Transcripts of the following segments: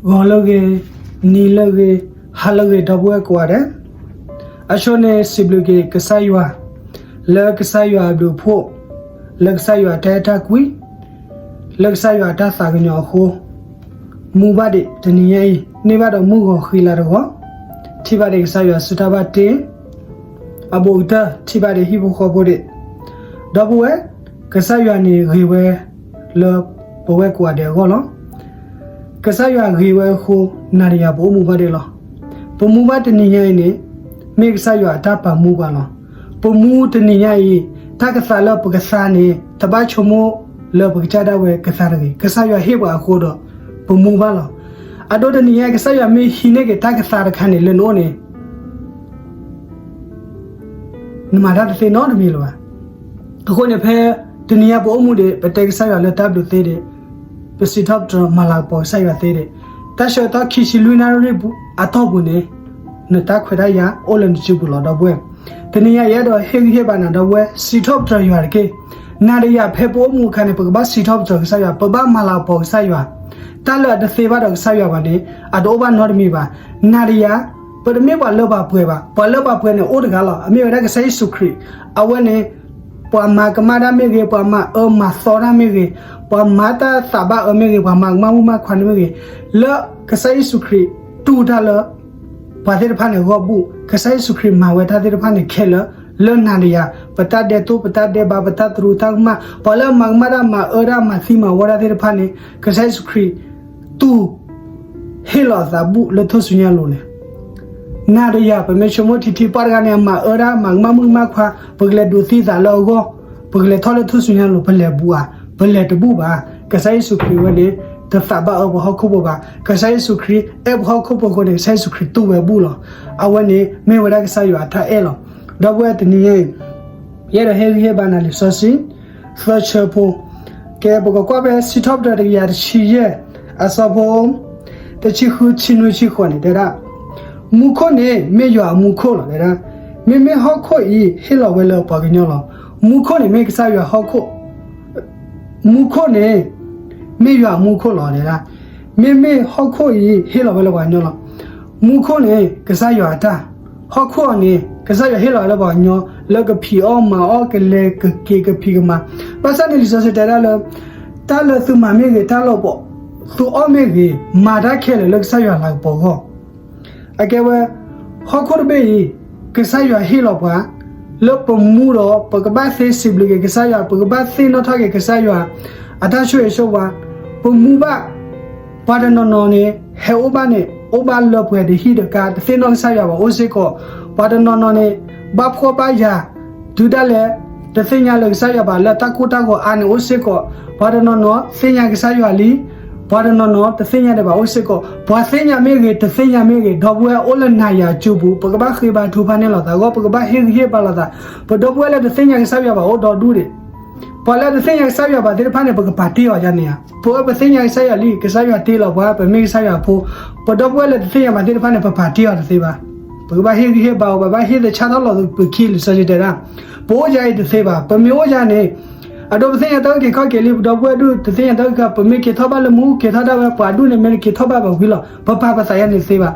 ဂီၤလၢအဂ့ၤ, နံၤလၢအဂ့ၤ, ဟါလၢအဂ့ၤ ဒီပုၢ်ဝဲၢ်ကိးဂၤဒဲး, အဆိန့ၣ် စံးဘျုးက့ၤကစၢ်ယွၤ, လၢကစၢ်ယွၤအဘျုးအဖှိၣ်, လၢကစၢ်ယွၤအတၢ်အဲၣ်တၢ်ကွံ, လၢကစၢ်ယွၤအတၢ်သးကညီၤအဃိ, မူဘၣ်ဒံးတနံၤညါအံၤ န့ၢ်ဘၣ်ဒီးမုၢ်ဂီၤဃံလၤတဂီၤ, ထံၣ်ဘၣ်ဒံးကစၢ်ယွၤအစုတၢ်ဘၣ်တ့, အဘူးကတၢၢ် ထံၣ်ဘၣ်ဒံးဟံၣ်ဖိဃီဖိဒံး, ဒီပုၢ်ဝဲၢ်, ကစၢ်ယွၤန့ၣ်ဂ့ၤဝဲ လၢပဝဲၢ်ကိးဂၤဒဲးအဂီၢ်လီၤ. ကစၢ်ယွၤဂ့ၤဝဲအဃိ, နၤဒီးယၤပအိၣ်မူဘၣ်ဒံးလီၤ. ပမူဘၣ်တနံၤညါအံၤန့ၣ်, မ့ၢ်ကစၢ်ယွၤအတၢ်ပာ်မူပှၤလီၤ. ပမူတနံၤညါအံၤ, တၢ်ကသးလၢပကသါန့ၣ် တဘၣ်ဆိကမိၣ်လၢပကစၢ်ဒၣ်ဝဲကသါတဂ့ၤ. ကစၢ်ယွၤဟ့ၣ်ပှၤအဃိဒီး ပမူဘၣ်လီၤ. အဒိတနံၤညါအံၤ ကစၢ်ယွၤမ့ၢ်ဟံးန့ၢ်က့ၤတၢ်ကသါတခါန့ၣ် လၢနအိၣ်န့ၣ် နမၤတၢ်တသ့နီတမံၤလၢၤဘၣ်. အဃိန့ၣ် ဖဲတနံၤညါပအိၣ်မူဒံး ပတဲကစၢ်ယွၤလၢတၢ်ဘျုးသ့ဒံး, ပစံးထီၣ်ပတြၢၤမၤလၤကပီၤကစၢ်ယွၤသ့ဒံး, တၢ်ဆၢကတီၢ်ခံဆံလွံၢ်နၣ်ရံၣ်အတီၢ်ပူၤန့ၣ်, နတၢ်ခွဲးတၢ်ယာ်အိၣ်လၢနစုပူၤလီၤ ဒီပုၢ်ဝဲၢ်. တနံၤညါအံၤ အဲၣ်ဒိးဟ့ၣ်ဂံၢ်ဟ့ၣ်ဘါနၤ ဒီပုၢ်ဝဲၢ်, စံးထီၣ်ပတြၢၤယွၤတက့ၢ်. နၤဒီးယၤဖဲပအိၣ်မူအခါန့ၣ် ပကဘၣ်စံးထီၣ်ပတြၢၤကစၢ်ယွၤ, ပဘၣ်မၤလၤကပီၤကစၢ်ယွၤ. တၢ်လၢအတသ့ဘၣ်ဒီးကစၢ်ယွၤဘၣ်န့ၣ် အတအိၣ်ဘၣ်နီတမံၤဘၣ်. နၤဒီးယၤ ပတမ့ၢ်ပှၤလၢပှဲၤဘၣ်. ပှၤလၢပှဲၤန့ၣ်အိၣ်တဂၤလီၤ. အမ့ၢ်ဝဲဒၣ်ကစၢ်ယ့ၣ်ၡူးခရံာ်. အဝဲန့ၣ် ပှၤမၤကမၣ်တၢ်မ့ၢ်ဂ့ၤ, ပှၤမၤအၢမၤသီတၢ်မ့ၢ်ဂ့ၤ, ပှၤမၤတၢ်သးဘၣ်အၢမ့ၢ်ဂ့ၤ, ပှၤမၤကမၣ်မုၣ်ကမၣ်ခွါန့ၣ်မ့ၢ်ဂ့ၤ, လၢကစၢ်ယ့ၣ်ၡူးခရံာ်တူၢ်တၢ်လၢ ပှၤသ့ၣ်တဖၣ်န့ၣ်ဂီၢ်ဘူၣ်, ကစၢ်ယ့ၣ်ၡူးခရံာ်မၤဝဲတၢ်သ့ၣ်တဖၣ်န့ၣ်ခဲလၢာ်, လၢနၤဒီးယၤ ပတၢ်ဒဲးတိၢ် ပတၢ်ဒဲးဘး ပတၢ်သရူးတၢ်ကမၣ်, ပှၤလၢအမၤကမၣ်တၢ် မၤအၢတၢ် မၤသံမၤဝီတၢ်သ့ၣ်တဖၣ်န့ၣ် ကစၢ်ယ့ၣ်ၡူးခရံာ်တူၢ် ဟ့ၣ်လီၤအသးဘူၣ်လၢထူၣ်စုညါအလိၤန့ၣ်, နၤဒီးယၤ ပမ့ၢ်ဆိကမိၣ်ထံထံ ပှၤတဂၤန့ၣ် အမၤအၢတၢ် မၤကမၣ်မုၣ်ကမၣ်ခွါ, ပကလဲၤဒိးသံသးလၢအဂီၢ်, ပကလဲၤထီၣ်လၢထူၣ်စုညါအလိၤ ပလဲၤဘူးဧါ, ပလဲၤတဘူးဘၣ်. ကစၢ်ယ့ၣ်ၡူးခရံာ်ဝဲန့ၣ် တသးဘၣ်အၢပှၤဟီၣ်ခိၣ်ဖိဘၣ်. ကစၢ်ယ့ၣ်ၡူးခရံာ်အဲၣ်ပှၤဟီၣ်ခိၣ်ဖိအဃိန့ၣ် ကစၢ်ယ့ၣ်ၡူးခရံာ်တူၢ်ဝဲဘူၣ်လီၤ. အဝဲန့ၣ်မ့ၢ်ဝဲဒၣ်ကစၢ်ယွၤအတၢ်အဲၣ်လီၤ. ဒီပုၢ်ဝဲၢ်တနံၤညါအံၤ ယအဲၣ်ဒိးဟ့ၣ်ဂံၢ်ဟ့ၣ်ဘါနၤလံာ်စီဆှံ သၢဆၢဖိ, ကဲ ပကကွၢ်ဖဲစံးထီၣ်ပတြၢၤတကယၤတဆံယဲၢ် အဆၢဖိ တဆံဃု ဆံနွံ ဆံဃိးန့ၣ် တဲဒၣ်, မူခိၣ်န့ၣ်မ့ၢ်ယွၤအမူခိၣ်လီၤ တဲဒၣ်, မ့မ့ၢ်ဟီၣ်ခိၣ်အံၤဟ့ၣ်လီၤဝဲလၢပှၤကညီလီၤ. မူခိၣ်န့ၣ်မ့ၢ်ကစၢ်ယွၤဟီၣ်ခိၣ် မူခိၣ်န့ၣ် မ့ၢ်ယွၤအမူခိၣ်လီၤ တဲဒၣ်, မ့မ့ၢ်ဟီၣ်ခိၣ်အံၤဟ့ၣ်လီၤဝဲလၢပှၤကညီလီၤ. မူခိၣ်န့ၣ် ကစၢ်ယွၤအတၢ်, ဟီၣ်ခိၣ်အံၤန့ၣ် ကစၢ်ယွၤဟ့ၣ်လီၤဝဲလၢပှၤကညီ လၢကဖံးအီၣ်မၤအီၣ် ကလဲၤကက့ၤကဖံးကမၤ, ဘၣ်ဆၣ်န့ၣ်လံာ်စီဆှံတဲဒၣ်လၢ တၢ်လၢသုမၤမ့ၢ်ဂ့ၤ တၢ်လၢသုအီၣ်မ့ၢ်ဂ့ၤ မၤတၢ်ခဲလၢာ်လၢကစၢ်ယွၤလၤကပီၤအဂီၢ် အကဲဝဲ ဟီၣ်ခိၣ်တဘ့ၣ်အံၤ ကစၢ်ယွၤဟ့ၣ်လီၤပှၤ လၢပမူဒီး ပကဘၣ်သ့စံးဘျုးက့ၤကစၢ်ယွၤ, ပကဘၣ်သ့ၣ်နီၣ်ထီၣ်က့ၤကစၢ်ယွၤ အတၢ်ဆိၣ်ဂ့ၤဆိၣ်ဝါ, ပမူဘၣ်, ပှၤတနီၤနီၤန့ၣ် ဟဲအိၣ်ဘၣ်န့ၣ် အိၣ်ဘၣ်လၢပှဲၤတဟံၣ်တကါ တသ့ၣ်နီၣ်ကစၢ်ယွၤဘၣ်အိၣ်စ့ၢ်ကီး, ပှၤတနီၤနီၤန့ၣ် ဘၣ်ဖှီၣ်ဘၣ်ယာ် တုၤဒၣ်လဲာ် တသ့ၣ်ညါလၢကစၢ်ယွၤဘၣ် လၢတၢ်ကိၢ်တၢ်ဂီၤအါန့ၣ်အိၣ်စ့ၢ်ကီး, ပှၤတနီၤနီၤသ့ၣ်ညါကစၢ်ယွၤလံ, ပှၤတနီၤနီၤတသ့ၣ်ညါဒံးဘၣ်အိၣ်စ့ၢ်ကီး, ပှၤသ့ၣ်ညါမ့ၢ်ဂ့ၤ တသ့ၣ်ညါမ့ၢ်ဂ့ၤ ဒီပုၢ်ဝဲၢ်အိၣ်လၢနၤယၤစုပူၤ ပကဘၣ်ဃ့ဘါထုကဖၣ်န့ၢ်လိာ်သးအဂီၢ် ပကဘၣ်ဟ့ၣ်ဂံၢ်ဟ့ၣ်ဘါလိာ်သး, ပဒီပုၢ်ဝဲၢ်လၢတသ့ၣ်ညါကစၢ်ယွၤဘၣ်အိၣ်ဒီဒူၣ်ဒံး, ပှၤလၢတသ့ၣ်ညါကစၢ်ယွၤဘၣ်သ့ၣ်တဖၣ်န့ၣ် ပကပာ်တ့ၢ်အီၤယါန့ၣ်ဧါ, ပဝဲပသ့ၣ်ညါကစၢ်ယွၤလံ ကစၢ်ယွၤတ့လီၤပှၤ ပမ့ၢ်ကစၢ်ယွၤဖိ, ပဒီပုၢ်ဝဲၢ်လၢတသ့ၣ်ညါဘၣ်သ့ၣ်တဖၣ်န့ၣ် ပပာ်တ့ၢ်အီၤတသ့ဘၣ်, ပကဘၣ်ဟ့ၣ်ဂံၢ်ဟ့ၣ်ဘါအီၤ ပဘၣ်ဟ့ၣ်သဆၣ်ထီၣ်လီၤပခံလံာ်စီဆှံတဲဒၣ်, ပအိၣ်ယါအံၤတသ့ဘၣ်, ပမ့ၢ်အိၣ်ယါန့ၣ် အဒိပသ့ၣ်ညါတၢ်အုၣ်က့ၤခီၣ်က့ၤလံ ပဒီပုၢ်ဝဲၢ်ဒူၣ် တသ့ၣ်ညါတၢ်အုၣ်က့ၤခီၣ် ပမ့ၢ်က့ၤထီၣ်ဘၣ်လၢမူ က့ၤထီၣ်ဒၣ်ဝဲပှၤဒူၣ်န့ၣ် မ့ၢ်က့ၤထီၣ်ဘၣ်ဘၣ်ဝံၤလီၤ ပပာ်ပသးယါန့ၣ်တသ့ဘၣ်.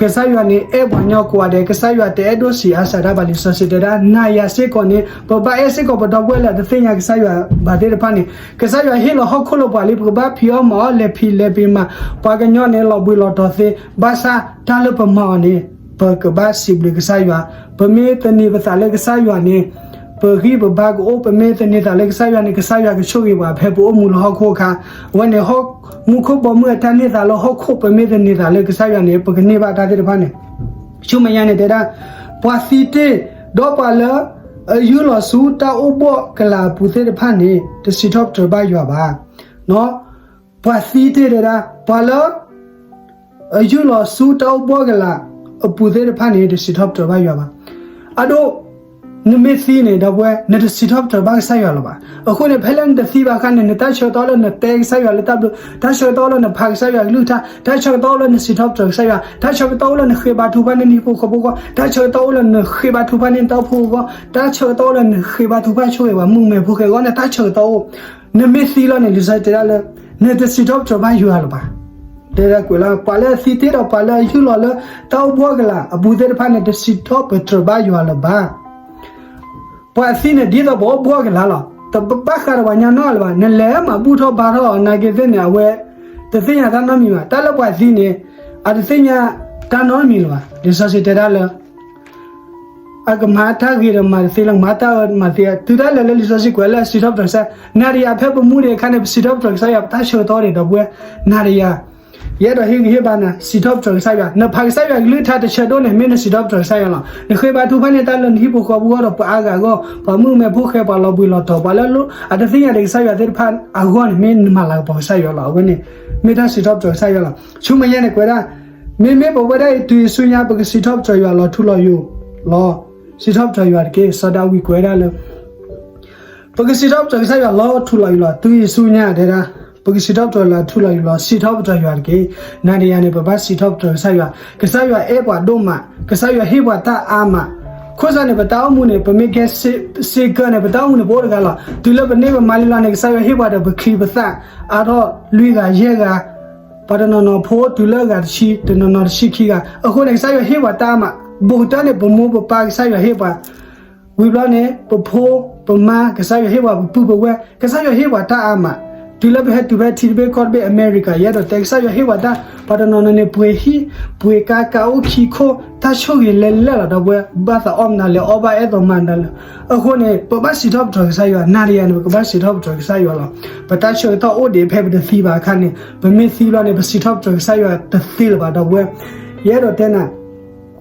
ကစၢ်ယွၤန့ၣ် အဲၣ်ပှၤကညီကိးဂၤဒဲး ကစၢ်ယွၤတအဲၣ်ဒိၣ်ဆံးအါစှၤဒၣ်ဘၣ်လံာ်စီဆှံတဲဒၣ် နၤယၤစ့ၢ်ကီးန့ၣ် ပဘၣ်အဲၣ်စ့ၢ်ကီးပဒီပုၢ်ဝဲၢ်လၢတသ့ၣ်ညါကစၢ်ယွၤဘၣ်သ့ၣ်တဖၣ်န့ၣ် ကစၢ်ယွၤဟ့ၣ်လီၤဟီၣ်ခိၣ်လၢပှၤလံ ပကဘၣ်ဖံးအီၣ်မၤအီၣ် လဲၤဖံးလဲၤပ့ၤမၤ, ပှၤကညီန့ၣ် လီၤဘှံးလီၤတီၤသ့, ဘၣ်ဆၣ်တၢ်လၢပမၤအီၤန့ၣ် ပကဘၣ်စံးဘျုးကစၢ်ယွၤ, ပမ့ၢ်သန့ၤပသးလၢကစၢ်ယွၤန့ၣ် ပဂံၢ်ပဘါကအိၣ်, ပမ့ၢ်သန့ၤသးလၢကစၢ်ယွၤန့ၣ် ကစၢ်ယွၤကဆိၣ်ဂ့ၤပှၤဖဲပအိၣ်မူလၢဟီၣ်ခိၣ်အခါ, အဝဲန့ၣ် မူခိၣ်ဘီမုၢ်အတၢ်န့ၢ်သါလၢဟီၣ်ခိၣ် ပမ့ၢ်သန့ၤသးလၢကစၢ်ယွၤန့ၣ် ပကန့ၢ်ဘၣ်တၢ်သ့ၣ်တဖၣ်န့ၣ် ဆူမဲာ်ညါန့ၣ်တဲဒၣ်, ပှၤသံတ့ၢ်, ဒီးပှၤလၢ အယူၢ်လီၤဆူတၢ်အိၣ်ဘှီၣ်ကလာ်အပူၤသ့ၣ်တဖၣ်န့ၣ် တစံးထီၣ်ပတြၢၤဘၣ်ယွၤဘၣ်. ပှၤသံတ့ၢ်တဲဒၣ်, ပှၤလၢ အယူၢ်လီၤဆူတၢ်အိၣ်ဘှီၣ်ကလာ်အပူၤသ့ၣ်တဖၣ်န့ၣ် တစံးထီၣ်ပတြၢၤဘၣ်ယွၤဘၣ်. အဒိ နမ့ၢ်သံန့ၣ် ဒီပုၢ်ဝဲၢ် နတစံးထီၣ်ပတြၢၤဘၣ်ကစၢ်ယွၤလၢၤဘၣ်. အဃိန့ၣ် ဖဲလၢနတသံဘၣ်အခါန့ၣ် နတၢ်ဆၢကတီၢ်လၢနတဲကစၢ်ယွၤလၢတၢ်ဘျုး, တၢ်ဆၢကတီၢ်လၢနဖးကစၢ်ယွၤကလုၢ်ကထါ, တၢ်ဆၢကတီၢ်လၢနစံးထီၣ်ပတြၢၤကစၢ်ယွၤ, တၢ်ဆၢကတီၢ်လၢနဃ့ဘါထုကဖၣ်န့ၢ်နဟံၣ်ဖိဃီဖိအဂီၢ်, တၢ်ဆၢကတီၢ်လၢနဃ့ဘါထုကဖၣ်န့ၢ်နတၢ်အိၣ်ဖှိၣ်အဂီၢ်, တၢ်ဆၢကတီၢ်လၢနဃ့ဘါထုကဖၣ်ဆိၣ်ဂ့ၤပှၤမုၣ်ကမဲဖိဃဲအဂီၢ်န့ၣ် တၢ်ဆၢကတီၢ်အိၣ်, နမ့ၢ်သံလီၤန့ၣ် လံာ်စီဆှံတဲဒၣ်လၢ နတစံးထီၣ်ပတြၢၤဘၣ်ယွၤလၢၤဘၣ်. တဲဒၣ်ကွဲးလၢ ပှၤလၢအသံတ့ဒီးပှၤလၢအယူၢ်လီၤလၢတၢ်အိၣ်ဘှီၣ်ကလာ်အပူၤသ့ၣ်တဖၣ်န့ၣ် တစံးထီၣ်ပတြၢၤဘၣ်ယွၤလၢၤဘၣ်. ပှၤအသံန့ၣ် ဒ်သိးပအိၣ်ဘှီၣ်ကလာ်လီၤ. တဘၣ်ဃးဒီးပှၤကညီနီတဂၤလၢၤဘၣ်. နလဲၤမၤဘူၣ်ထီၣ်ဘါထီၣ်အီၤနာ်က့သ့ၣ်န့ၣ် အဝဲတသ့ၣ်ညါတၢ်နီတမံၤဘၣ်. တၢ်လၢပှၤသံန့ၣ် အတသ့ၣ်ညါတၢ်နီတမံၤလၢၤဘၣ်. လံာ်စီဆှံတဲဒၣ်လၢ အကမၤတၢ်ဂ့ၤဒီးမၤတသ့လၢၤ, မၤတၢ်အၢမၤသ့, တုၤဒၣ်လဲာ်လၢလံာ်စီဆှံကွဲးလၢစံးထီၣ်ပတြၢၤကစၢ်ယွၤ, နၤဒီးယၤဖဲပမူဒံးအခါန့ၣ် ပစံးထီၣ်ပတြၢၤကစၢ်ယွၤ ပတၢ်ဆၢကတီၢ်န့ၣ် ဒီပုၢ်ဝဲၢ်, နၤဒီးယၤ, ယအဲၣ်ဒိးဟ့ၣ်ဂံၢ်ဟ့ၣ်ဘါနၤ, စံးထီၣ်ပတြၢၤကစၢ်ယွၤ, နဖးကစၢ်ယွၤကလုၢ်ကထါတဆၢဒိၣ်န့ၣ် မ့ၢ်နစံးထီၣ်ပတြၢၤကစၢ်ယွၤလီၤ. နဃ့ဘါထုကဖၣ်န့ၢ်တၢ်လၢနဟံၣ်ဖိဃီဖိအဂီၢ်ဒီးပှၤအါဂၤအဂီၢ်, ပှၤမုၣ်ကမဲဖိဃဲ, ပှၤလီၤဘှံးလီၤတီၤ, ပှၤလၢအတသ့ၣ်ညါဒီးကစၢ်ယွၤသ့ၣ်တဖၣ်အဂီၢ်န့ၣ် မ့ၢ်နမၤလၤကပီၤကစၢ်ယွၤလီၤ. အဝဲန့ၣ် မ့ၢ်တၢ်စံးထီၣ်ပတြၢၤကစၢ်ယွၤလီၤ. ဆူမဲာ်ညါန့ၣ်ကွဲးဒၣ် မ့မ့ၢ်ပဝဲဒၣ်အံၤ တုၤဆူညါ ပကစံးထီၣ်ပတြၢၤယွၤလီၤထူလီၤယိာ်လီၤ. စံးထီၣ်ပတြၢၤယွၤတက့ၢ်. စီၤဒၤဝံးကွဲးဒၣ်လၢ ပကစံးထီၣ်ပတြၢၤကစၢ်ယွၤလီၤထူလီၤယိာ်လီၤ. တုၤအံၤဆူညါတဲဒၣ် ပကစံးထီၣ်ပတြၢၤလီၤထူလီၤယိာ်လီၤ. စံးထီၣ်ပတြၢၤယွၤတက့ၢ်. နၤဒီးယၤန့ၣ် ပဘၣ်စံးထီၣ်ပတြၢၤကစၢ်ယွၤ. ကစၢ်ယွၤအဲၣ်ပှၤဒိၣ်မး, ကစၢ်ယွၤဟ့ၣ်ပှၤတၢ်အါမး. ခိၣ်စါန့ၣ် ပတၢ်အိၣ်မူန့ၣ် ပမ့ၢ်ကဲစ့ကၢန့ၣ် ပတၢ်အိၣ်မူန့ၣ် ပအိၣ်တဂၤလီၤ. တုၤလၢပန့ၢ်ပမါလံလီၤန့ၣ် ကစၢ်ယွၤဟ့ၣ်ပှၤဒီးပချံပသၣ် အါထီၣ်လွံၢ်ဂၤယဲၢ်ဂၤ ပှၤတနီၤနီၤဖိတုၤလၢအဂၤတဆံ, တနီၤနီၤတဆံခံဂၤ. အဃိန့ၣ် ကစၢ်ယွၤဟ့ၣ်ပှၤတၢ်အါမး, ဘူးကတၢၢ်န့ၣ် ပမိၢ်ပပၢ်ကစၢ်ယွၤဟ့ၣ်ပှၤ, ဝံၤဘျီန့ၣ် ပဖိပမါကစၢ်ယွၤဟ့ၣ်ပှၤ, ပပုၢ်ပဝဲၢ် ကစၢ်ယွၤဟ့ၣ်ပှၤတၢ်အါမး. တုၤလၢပဟဲတုၤဖဲထံတဘ့ၣ်ကီၢ်တဘ့ၣ် အမဲရကၤ ယအဲၣ်ဒိးတဲ ကစၢ်ယွၤဟ့ၣ်ပှၤတၢ်, ပှၤတနီၤနီၤန့ၣ် ပှ့ၤဟံၣ် ပှ့ၤကါ ကါအိၣ်ခံခိၣ် တၢ်ဆိၣ်ဂ့ၤလဲၤလဲၣ်လီၤ ဒီပုၢ်ဝဲၢ်, ဘၣ်သးအီၣ်မနုၤလဲၣ် အီၣ်ဘၣ်အဲၣ်သီမၤနၤလဲၣ်. အဃိန့ၣ် ပဘၣ်စံးထီၣ်ပတြၢၤကစၢ်ယွၤ, နၤဒီးယၤန့ၣ် ပကဘၣ်စံးထီၣ်ပတြၢၤကစၢ်ယွၤလီၤ. ပတၢ်ဆၢကတီၢ်အိၣ်ဒံးဖဲပတသံဘၣ်အခါန့ၣ်, ပမ့ၢ်သံဘျီန့ၣ် ပစံးထီၣ်ပတြၢၤကစၢ်ယွၤတသ့လၢၤဘၣ် ဒီပုၢ်ဝဲၢ်. ယအဲၣ်ဒိးတဲနၤ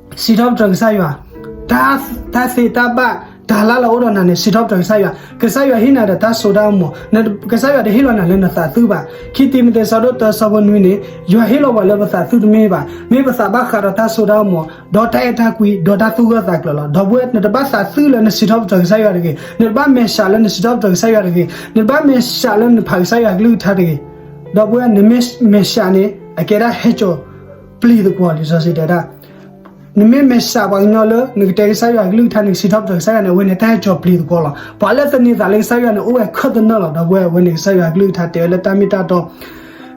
စံးထီၣ်ပတြၢၤကစၢ်ယွၤ, တၢ်သ့တၢ်ဘၣ် တၢ်လၢ်လၢအိၣ်ဒီးနၤန့ၣ် စံးထီၣ်ပတြၢၤကစၢ်ယွၤ, ကစၢ်ယွၤဟ့ၣ်နၤဒီးတၢ်စိတၢ်ကမီၤ, ကစၢ်ယွၤတဟ့ၣ်လီၤနၤလၢနသးသူဘၣ်. ခံတံၤမသ့း ဆၢဒိၣ်တၢ ဆၢဖိနွံန့ၣ်, ယွၤဟ့ၣ်လီၤပှၤလၢပသးသူတမ့ၢ်ဘၣ်, မ့ၢ်ပသးဘၣ်ဃးဒီးတၢ်စိတၢ်ကမီၤ, ဒီးတၢ်အဲၣ်တၢ်ကွံ, ဒီးတၢ်သူၣ်ဂၢၢ်သးကျၢၤလီၤ. ဒီပုၢ်ဝဲၢ် နတဘၣ်သးသူလၢနစံးထီၣ်ပတြၢၤကစၢ်ယွၤတဂ့ၤ, နတဘၣ်မဲာ်ဆှးလၢနစံးထီၣ်ပတြၢၤကစၢ်ယွၤတဂ့ၤ, နတဘၣ်မဲာ်ဆှးလၢနဖးကစၢ်ယွၤကလုၢ်ကထါတဂ့ၤ. ဒီပုၢ်ဝဲၢ် နမ့ၢ်မဲာ်ဆှးန့ၣ် အကဲဒၣ်ဟဲစိာ်ပျံၤသကွီၤ လံာ်စီဆှံတဲဒၣ် နမ့ၢ်မဲာ်ဆှးပှၤကညီလၢ နကတဲကစၢ်ယွၤကလုၢ်ကထါ နကစံးထီၣ်ပတြၢၤကစၢ်ယွၤန့ၣ် အဝဲန့ၣ်တၢ်ဟဲစိာ်ပျံၤသကွီၤလီၤ. ပှၤလၢသန့ၤသးလၢကစၢ်ယွၤန့ၣ် အိၣ်ဝဲခၢၣ်သနၢၣ်လီၤ. ဒီပုၢ်ဝဲၢ် အဝဲန့ၣ်ကစၢ်ယွၤကလုၢ်ကထါတဲဝဲလၢတၢ်မ့ၢ်တၢ်တီ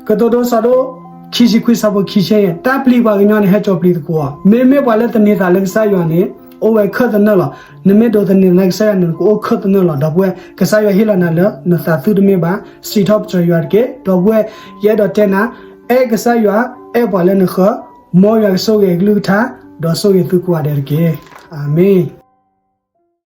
ကတိၤဒိ ဆၢဒိၣ် ခံဆံခွံ ဆၢဖိခံဆံ တၢ်ပျံၤပှၤကညီန့ၣ် ဟဲစိာ်ပျံၤသကွီၤ. မ့မ့ၢ်ပှၤလၢသန့ၤသးလၢကစၢ်ယွၤန့ၣ် အိၣ်ဝဲခၢၣ်သနၢၣ်လီၤ. နမ့ၢ်ဒိးသန့ၤသးလၢကစၢ်ယွၤန့ၣ် နကအိၣ်ခၢၣ်သနၢၣ်လီၤ. ဒီပုၢ်ဝဲၢ် ကစၢ်ယွၤဟ့ၣ်လီၤနၤလၢနသးသူတမ့ၢ်ဘၣ်. စံးထီၣ်ပတြၢၤယွၤတက့ၢ်. ဒီပုၢ်ဝဲၢ် ယအဲၣ်ဒိးတဲနၤ, အဲၣ်ကစၢ်ယွၤ, အဲၣ်ပှၤလၢနဃၢၤ, မ်ယွၤကဆိၣ်ဂ့ၤအကလုၢ်ကထါ, ဒီးဆိၣ်ဂ့ၤသုကိးဂၤဒဲးတက့ၢ်. အၤမ့ၣ်.